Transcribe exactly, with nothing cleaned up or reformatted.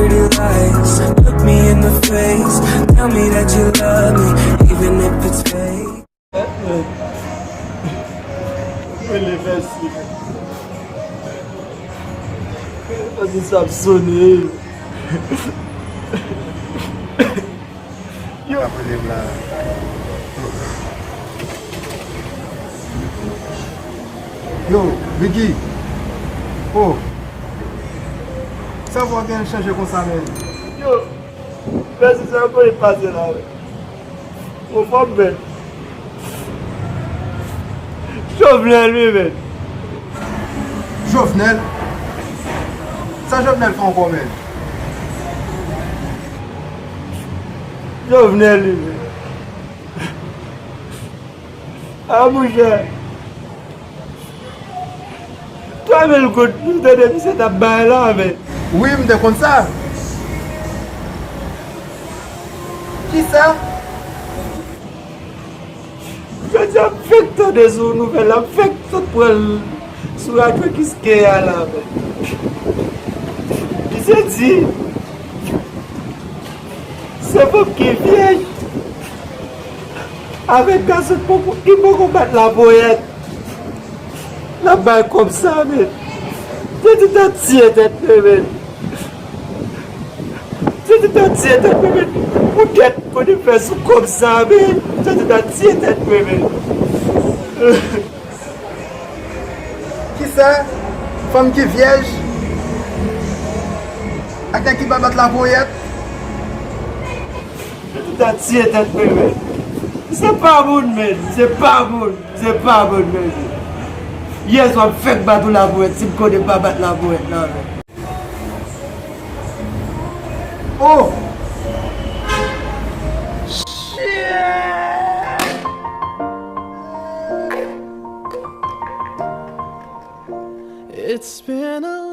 Pretty lies, look me in the face, tell me that you love me, even if it's fake. Mwen leve si. Mwen di sa ap sone. Yo. Ap rele m la. Yo, Biggie. Oh. Sa vwa gen chanje konsa, men. Yo. Mèsi, sa yo konn pase la, men. Ou fò m, men. Jovenel, wi, men. Jovenel? Sa Jovenel fè ankò, men? Jovenel, wi, men. A, monchè. Twa mil goud, nou tande misye t ap bay la, men. Wi, m te konn sa. Kisa? Jodi a, m fèk tande sou nouvèl la, m fèk sot pran l sou radyo Kiskeya la, men. Misye di, se fanm ki vyèj avèk gason poko, ki poko bat laponyèt. N ap bay kòb sa, men. Jodi ta tiye tèt mwen, men. Jodi ta tiye tèt mwen, men. Poutèt kote fè sou kòb sa, men. Jodi ta tiye tèt mwen, men. Kisa? Fanm ki vyèj? Ak nèg ki pa bat laponyèt? Jodi ta tiye tèt mwen, men. Se pa moun, men. Se pa moun. Se pa bon, men. Yè swa m fèk bat ou laponyèt, si m konnen pa bat laponyèt la, men. Oh! Shit! It's been a